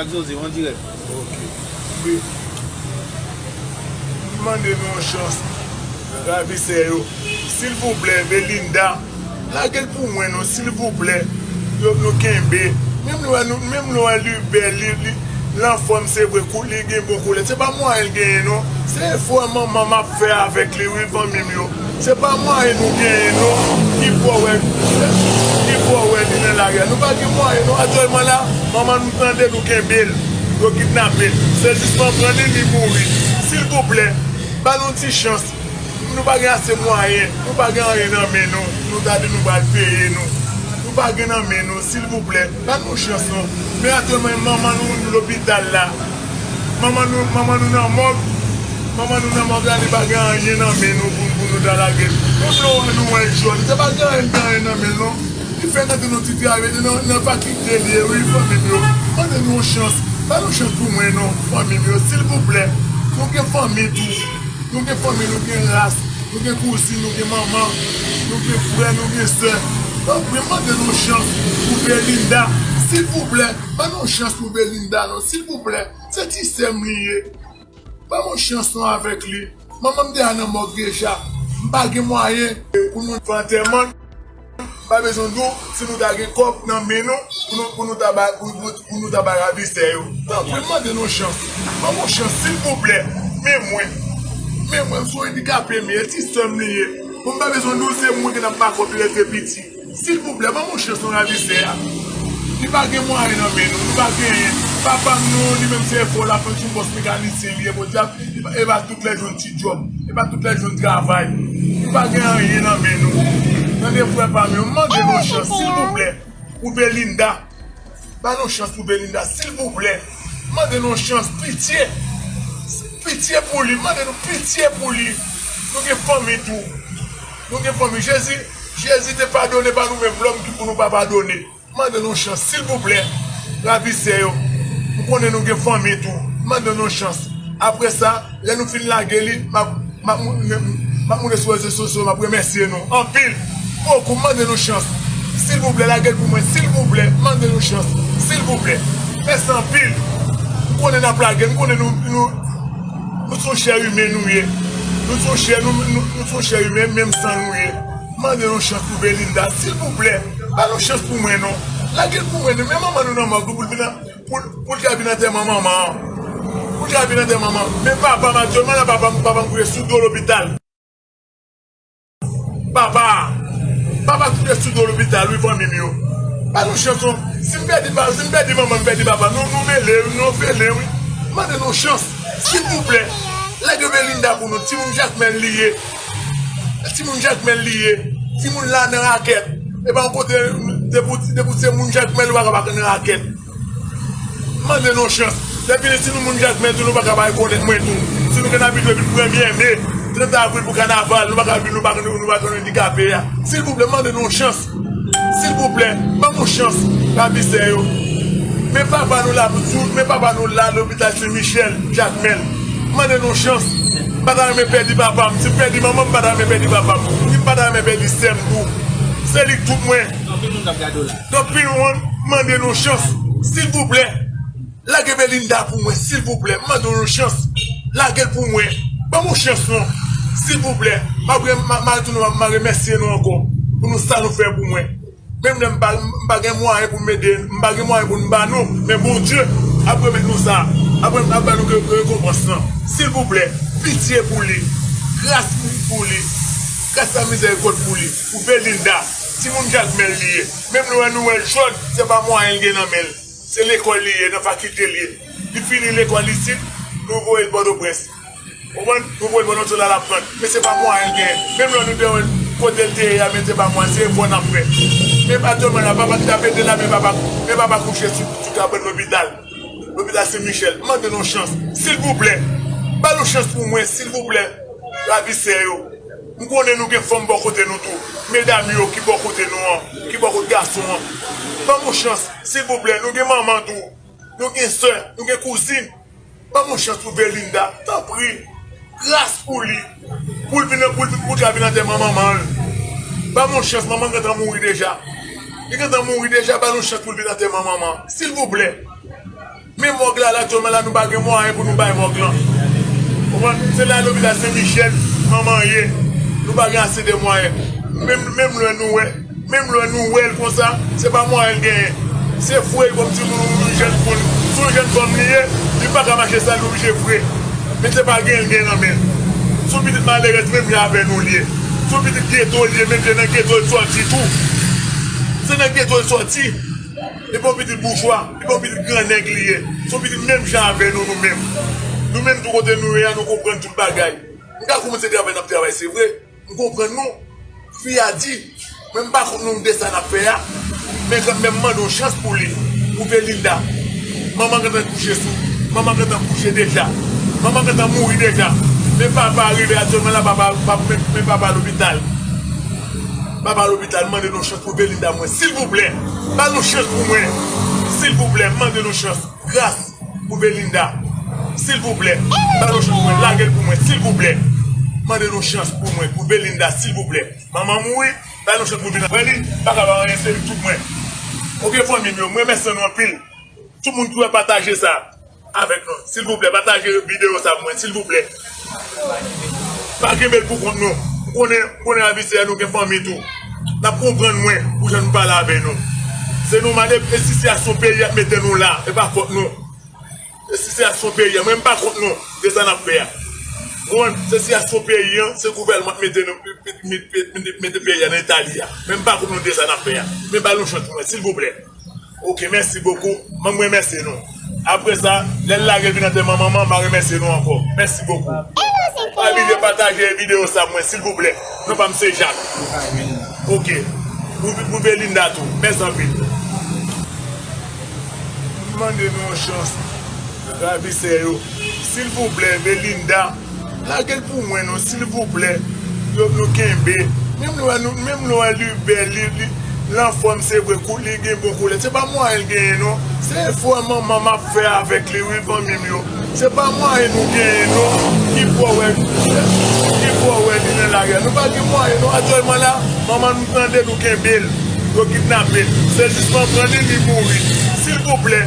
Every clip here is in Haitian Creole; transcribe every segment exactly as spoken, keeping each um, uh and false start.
Ak Jose, an dirèk. Ok. Wi. M mande nou yon chans. Ravisè yo. Silvouplè, Belinda. Lage l pou mwen non, silvouplè. Yo, nou kenbe. Menm lè nou, menm lè li bèl, li, li, l anfòm, se vre, kou, li gen bon koulè. Se pa mwayen l genyen non. Se efò manman m ap fè avèk li, wi, fanmi m yo. Se pa mwayen nou genyen non. Ki fè w wè, ki fè w wè li nan lari a. Nou pa gen mwayen non. Aktyèlman la, manman nou tande, nou kenbe l. Yo kidnape l. Se jis manman li, li mouri. Silvouplè, ba nou ti chans. Nou pa gen ase mwayen, nou pa gen anyen nan men nou, nou ta di nou pral peye nou. Nou pa gen nan men nou, silvouplè, ba nou chans non. Men aktyèlman, manman nou lopital la. Manman nou, manman nou nan mòg. Manman nou nan mòg la, li pa gen anyen nan men nou pou, pou nou ta lage l. Menm lè nou wè l jòn, se pa gen anyen, gen anyen nan men l non. Li fè nan nou ti travay, nan, nan fakilte li ye, wi, fanmi m yo. Mande nou yon chans. Ba nou chans pou mwen non, fanmi m yo, silvouplè. Nou gen fanmi tou. Nou gen fanmi, nou gen ras, nou gen kouzin, nou gen manman, nou gen frè, nou gen sè. Tanpri, mande nou chans pou Belinda, silvouplè. Ban nou chans pou Belinda, non, silvouplè. Se ti sè m li ye. Ban mwen chans, non, avèk li. Manman m deja nan mòg deja. M pa gen mwayen pou nou fè antèman. Pa bezwen di w si nou ta gen kòb nan men nou pou nou, pou nou ta bay, pou, pou, pou nou ta bay ravisè yo. Tanpri, m mande nou chans. Ban m yon chans, silvouplè. Men mwen. Men mwen, m se yon andikape m ye, ti sè m li ye. Bon, m pa bezwen di w se mwen ki t ap ba kòb li lè l te piti. Silvouplè, ban m yon chans, non, ravisè a. Li pa gen mwayen nan men nou, nou pa genyen. Papa m non, li menm se efò l ap fè, se yon bòs mekanisyen li ye, podyab. E pa, e pa tout lè jwenn ti djòb. E pa tout lè jwenn travay. Nou pa gen anyen nan men nou. Tande, frè pa m yo, m mande nou chans, silvouplè, pou Belinda. Ba nou chans pou Belinda, silvouplè. M mande nou chans, pitye. Pitye pou li, m mande nou pitye pou li. Nou gen fanmi tou. Nou gen fanmi. Jezi, Jezi te padone, pa nou menm lòm ki pou nou pa padone. Mande nou chans, silvouplè. Ravisè yo. M konnen nou gen fanmi tou. Mande nou chans. Apre sa, lè nou fin lage li, m ap, m ap moun-, m ap moute sou rezo sosyo, m ap remèsye nou anpil. Bokou, mande nou chans. Silvouplè, lage l pou mwen, silvouplè. Mande nou chans, silvouplè. Mèsi anpil. M konnen n ap lage l, m konnen nou, nou, nou se yon chè imen nou ye. Nou se yon chè, nou, nou, nou se yon chè imen, menm san nou ye. Mande nou chans pou Belinda, silvouplè. Ba nou chans pou mwen, non. Lage l pou mwen, non. Men manman nou nan mòg, pou l vin an, pou, pou l ka vin antèman manman an. Pou l ka vin antèman manman. Men papa m aktyèlman la, papa m, papa m koule sou do lopital. Papa! Papa koule sou do lopital, wi, fanmi m yo. Ba nou chans, non. Si m pèdi pa, si m pèdi manman, m pèdi papa, nou, nou mele, nou fele, wi. Mande nou chans, silvouplè. Lage Belinda pou nou. Timoun Jakmèl li ye. Timoun Jakmèl li ye. Timoun la nan rakèt. E pa yon kote, depi, depi se moun Jakmèl, ou pa ka pa nan rakèt. Mande nou chans. Lè fini, si nou moun Jakmèl tou, nou pa ka pa rekonèt mwen tou. Si nou gen abitye vin premye me, trant avril pou kanaval, nou pa ka vin, nou pa, nou pa konn andikape a. Silvouplè, mande nou chans. Silvouplè, ban nou chans, ravisè yo. Men papa nou la, men papa nou la, lopital Sen Michèl, Jakmèl. Mande nou chans. M pa ta renmen pèdi papa m. Si m pèdi manman m, m pa ta renmen pèdi papa m. Ni m pa ta renmen pèdi sè m tou. Se li k tout mwen. Anpil moun k ap gade w la. Donk, pi lwen, mande nou chans. Silvouplè, lage Belinda pou mwen, silvouplè. M mande nou chans. Lage l pou mwen. Ban m yon chans, non. Silvouplè. M ap re-, m a, m a retounen, m a remèsye nou ankò pou nou, sa nou fè pou mwen. Menm lè m pa, m pa gen mwayen pou m ede, m pa gen mwayen pou m ba nou, men Bondye ap remèt nou sa, ap, ap ba nou re-, rekonpans lan. Silvouplè, pitye pou li, gras pou, pou li, gras la mizèrikòd pou li, pou Belinda, timoun Jakmèl li ye. Menm lè nou wè l jòn, se pa mwayen l gen nan men l. Se lekòl li ye, nan fakilte l ye. Li fini lekòl isit, nou voye l Pòtoprens. Konprann? Nou voye l pandan se la l ap prann. Men se pa mwayen l genyen. Menm lè nou te wè kote l te ye a, men se pa mwayen, se efò n ap fè. Men pa sèlman la, papa ki t ap ede l la, men papa, men papa kouche sou, sou kabann lopital. Lopital Sen Michèl. Mande nou chans. Silvouplè. Ba nou chans pou mwen, silvouplè. Ravisè yo. M konnen nou gen fanm bò kote nou tou. Medam yo ki bò kote nou an, ki bò kote gason an. Ban m yon chans, silvouplè. Nou gen manman tou. Nou gen sè, nou gen kouzin. Ban m yon chans pou Belinda, tanpri. Gras pou li. Pou l vin, pou l, pou l ka vin antèman manman l. Ban m yon chans, manman gentan mouri deja. Li gentan mouri deja, ban nou chans pou l vin antèman manman. Silvouplè. Men mòg la, la, aktyèlman la, nou pa gen mwayen pou nou bay mòg lan. Konprann? Se la lopital Sen Michèl manman ye. Nou pa gen ase de mwayen. Menm, menm lè nou wè, menm lè nou wè l konsa, se pa mwayen l genyen. Se fre l kòm timoun ou jèn fanm, si yon jèn fanm li ye, li pa ka mache sal, li oblije fre. Men se pa genyen l genyen nan men l. Se yon pitit malerèz menm jan avè nou l ye. Se yon pitit geto l ye, menm jan nan geto l sòti tou. Se nan geto l sòti. Li pa yon pitit boujwa, li pa yon pitit gran nèg li ye. Se yon pitit menm jan avè nou, nou menm. Nou menm tou kote nou ye a, nou konprann tout bagay. M ka kòmanse travay n ap travay, se vre. M konprann nou. Fi a di, men m pa kont nou de sa n ap fè a. Men kanmenm, m mande yon chans pou li, pou Belinda. Manman gentan kouche sou, manman gentan kouche deja. Manman gentan mouri deja. Men papa rive aktyèlman la, papa, papa, men, men papa lopital. Papa lopital, mande nou chans pou Belinda mwen, silvouplè. Ba nou chans pou mwen, silvouplè, mande nou chans. Gras pou Belinda, silvouplè. Ba nou chans pou mwen, lage l pou mwen, silvouplè. Mande nou chans pou mwen, pou Belinda, silvouplè. Manman mouri, ba nou chans pou vin wè li, pa ka ba anyen, se li tout mwen. Oke, fanmi m yo, mwen remèsye nou anpil. Tout moun ki wè, pataje sa avèk nou. Silvouplè, pataje videyo sa pou mwen, silvouplè. Pa kenbe l pou kont nou. M konnen, m konnen ravisè nou gen fanmi tou. N ap konprann mwen pou jan nou pale avè nou. Se nou mande, e sitiyasyon peyi a mete nou la, e pa fòt nou. E sitiyasyon peyi a, mwen m pa kont nou de sa n ap fè a. Konprann? Se sitiyasyon peyi a, se gouvènman k mete nou, mete, mete, mete peyi a nan eta li a. Men m pa kont nou de sa n ap fè a. Men ba nou chans pou mwen, silvouplè. Oke, mèsi bokou. Mwen, mwen remèsye nou. Apre sa, lè l lage vin anterman manman, m a remèsye nou ankò. Mèsi bokou. Pa bliye pataje videyo sa pou mwen, silvouplè. Non pa m se Jak. Oke. Pou, pou Belinda tou. Mèsi anpil. M mande nou yon chans. Ravisè yo. Silvouplè, Belinda. Lage l pou mwen non, silvouplè. Yo, nou kenbe. Menm lè nou, menm lè li bèl, li, li, li anfòm, se vre, kou, li gen bon koulè. Se pa mwayen l genyen non. Se efò manman m ap fè avèk li, wi, fanmi m yo. Se pa mwayen nou genyen non. Ki fè w wè, ki fè w wè li nan lari a. Nou pa gen mwayen non. Aktyèlman la, manman nou tande, nou kenbe l. Yo kidnape l. Se jis manman li, li mouri. Silvouplè,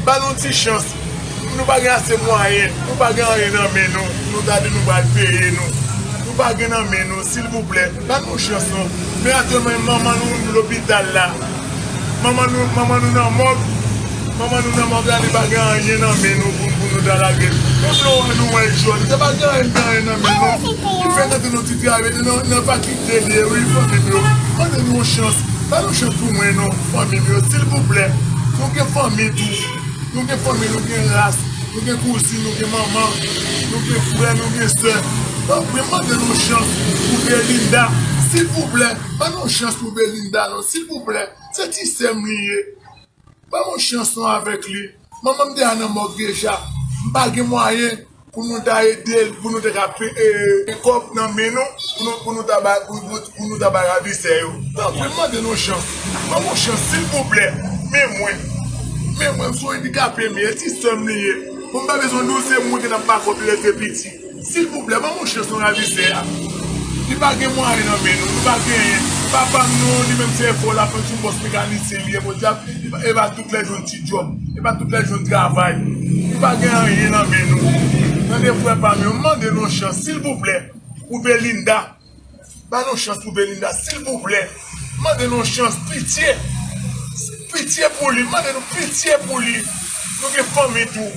ba nou ti chans. Nou pa gen ase mwayen, nou pa gen anyen nan men nou, nou ta di nou pral peye nou. Nou pa gen nan men nou, silvouplè, ba nou chans non. Men aktyèlman, manman nou lopital la. Manman nou, manman nou nan mòg. Manman nou nan mòg la, li pa gen anyen nan men nou pou, pou nou ta lage l. Menm lè w wè nou wè l jòn, se pa gen anyen, gen anyen nan men nou. Li fè tante nou ti travay, mete nan, nan vakite li ye, wi, fanmi m yo. Mande nou yon chans. Ba nou chans pou mwen non, fanmi m yo, silvouplè. Nou gen fanmi tou. Nou gen fanmi, nou gen ras, nou gen kouzin, nou gen manman, nou gen frè, nou gen sè. Tanpri, mande nou chans pou Belinda. Silvouplè, ban nou chans pou Belinda, non, silvouplè. Se ti sè m li ye. Ban nou chans, non, avèk li. Manman m deja nan mòg deja. M pa gen mwayen pou nou ta ede l, pou nou te ka pe, e, kòb nan men nou, pou nou, pou nou ta bay, pou, pou, pou nou ta bay ravisè yo. Tanpri, m mande nou chans. Ban mwen chans, silvouplè. Men mwen. Men mwen, m se yon andikape m ye, ti sè m li ye. Bon, m pa bezwen nou, se moun ki nan bakòp leve piti. Silvouplè, ban mwen chans, non, ravisè a. Li pa gen mwayen nan men nou, nou pa genyen. Papa m non, li menm se efò l ap fè sou pòs mekanisyen li ye, podyab. E pa, e pa tout lè jwenn ti djòb. E pa tout lè jwenn travay. Li pa gen anyen nan men nou. Tande frè pa m yo, m mande nou yon chans, silvouplè, pou Belinda. Ba nou chans pou Belinda, silvouplè. M mande nou yon chans, pitye. Pitye pou li, m mande nou pitye pou li. Nou gen fanmi tou.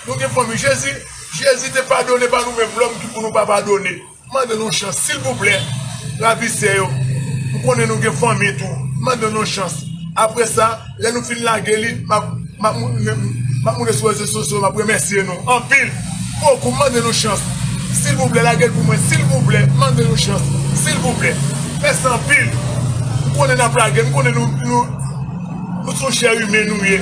Nou gen fanmi. Jezi, Jezi te padone, pa nou menm lòm ki pou nou pa padone. Mande nou chans, silvouplè. Ravisè yo. M konnen nou gen fanmi tou. Mande nou chans. Apre sa, lè nou fin lage li, m ap, m ap moun-, m ap moute sou rezo sosyo, m ap remèsye nou. Anpil. Bokou, mande nou chans. Silvouplè, lage l pou mwen. Silvouplè, mande nou chans. Silvouplè. Mèsi anpil. M konnen n ap lage l. M konnen nou, nou, nou se yon chè imen nou ye.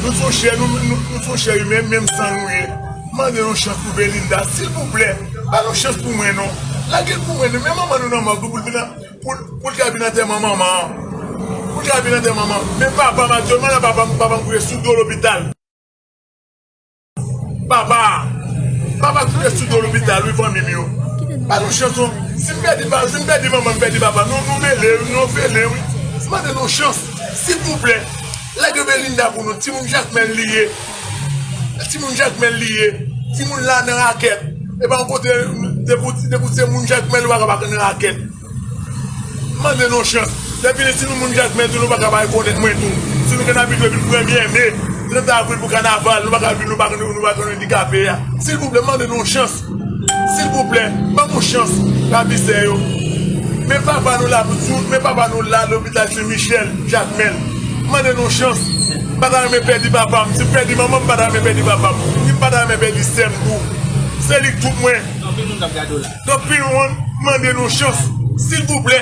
Nou se yon chè, nou, nou, nou se yon chè imen, menm san nou ye. Mande nou chans pou Belinda, silvouplè. Ba nou chans pou mwen, non. Lage l pou mwen, non. Men manman nou nan mòg, pou l vin, pou, pou l ka vin antèman manman an. Pou l ka vin antèman manman. Men papa m aktyèlman la, papa m, papa m kouche sou do lopital. Papa, papa kouche sou do lopital, wi, fanmi m yo. Ba nou chans, non. Si m pèdi pa, si m pèdi manman, m pèdi papa, nou, nou mele, nou fele, wi. Mande nou chans, silvouplè. Lage Belinda pou nou, timoun Jakmèl li ye. Timoun Jakmèl li ye. Timoun la nan Rakèt. E pa yon kote, depi, depi se moun Jakmèl, ou pa ka pa nan Rakèt. Mande nou chans. Lè fini, si nou moun Jakmèl tou, nou pa ka pa rekonèt mwen tou. Si nou gen abitye vin premye me, trant avril pou kanaval, nou pa ka vin, nou pa, nou pa konn andikape a. Silvouplè, mande nou chans. Silvouplè, ban nou chans, ravisè yo. Men papa nou la, men papa nou la, lopital Sen Michèl, Jakmèl. Mande nou chans. M pa ta renmen pèdi papa m. Si m pèdi manman m, m pa ta renmen pèdi papa m. Ni m pa ta renmen pèdi sè m tou. Se li k tout mwen. Anpil moun k ap gade w la. Donk, pi lwen, mande nou chans. Silvouplè,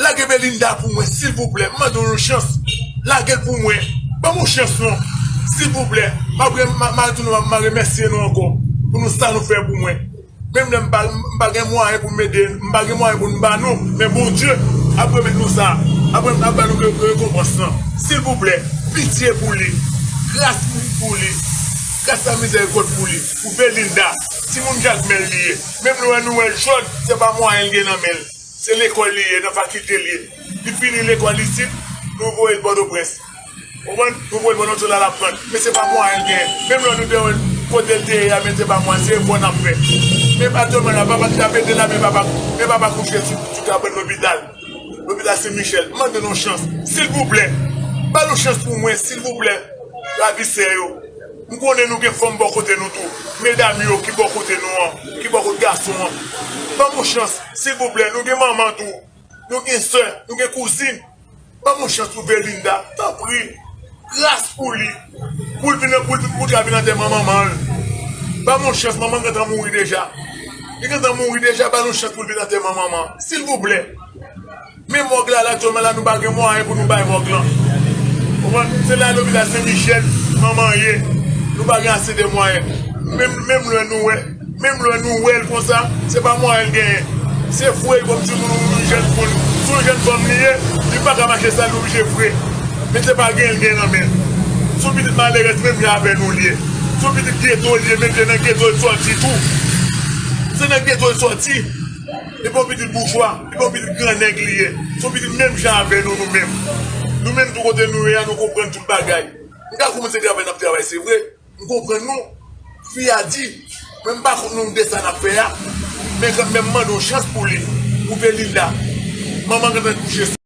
lage Belinda pou mwen, silvouplè. M mande nou chans. Lage l pou mwen. Ban m yon chans, non. Silvouplè. M ap re-, m a, m a retounen, m a remèsye nou ankò pou nou, sa nou fè pou mwen. Menm lè m pa, m pa gen mwayen pou m ede, m pa gen mwayen pou m ba nou, men Bondye ap remèt nou sa, ap, ap ba nou re-, rekonpans lan. Silvouplè, pitye pou li, gras pou, pou li, gras la mizèrikòd pou li, pou Belinda, timoun Jakmèl li ye. Menm lè nou wè l jòn, se pa mwayen l gen nan men l. Se lekòl li ye, nan fakilte l ye. Li fini lekòl isit, nou voye l Pòtoprens. Konprann? Nou voye l Pòtoprens la, l ap pran. Men se pa mwayen l genyen. Menm lè nou te wè l kote l te ye a, men se pa mwayen, se efò n ap fè. Men pa sèlman la, papa ki t ap ede l la, men papa, men papa kouche sou, sou kabann lopital. Lopital Sen Michèl. Mande nou chans. Silvouplè. Ba nou chans pou mwen, silvouplè. Ravisè yo. M konnen nou gen fanm bò kote nou tou. Medam yo ki bò kote nou an, ki bò kote gason an. Ban m yon chans, silvouplè. Nou gen manman tou. Nou gen sè, nou gen kouzin. Ban m yon chans pou Belinda, tanpri. Gras pou li. Pou l vin, pou l, pou l ka vin antèman manman l. Ban m yon chans, manman l gentan mouri deja. Li gentan mouri deja, ban l yon chans pou l vin antèman manman. Silvouplè. Men mòg la, la, aktyèlman la, nou pa gen mwayen pou nou bay mòg lan. Konprann? Se la lopital Sen Michèl, manman ye. Nou pa gen ase de mwayen. Menm, menm lè nou wè, menm lè nou wè l konsa, se pa mwayen l genyen. Se vre, kòm si moun, yon jèn fanm, si yon jèn fanm li ye, li pa ka mache sa, li oblije vre. Men se pa genyen l genyen nan men l. Se yon pitit malerèz, menm jan avè nou l ye. Se yon pitit geto l ye, menm jan nan geto l sòti tou. Se nan geto l sòti. Li pa yon pitit boujwa, li pa yon pitit gran nèg li ye. Se yon pitit menm jan avè nou, nou menm. Nou menm, tou kote nou ye a, nou konprann tout bagay. M ka kòmanse travay, n ap travay, se vre. M konprann nou. Fi a di, men m pa kont nou de sa n ap fè a. Men kanmenm, mande yon chans pou li, pou Belinda. Manman gentan kouche.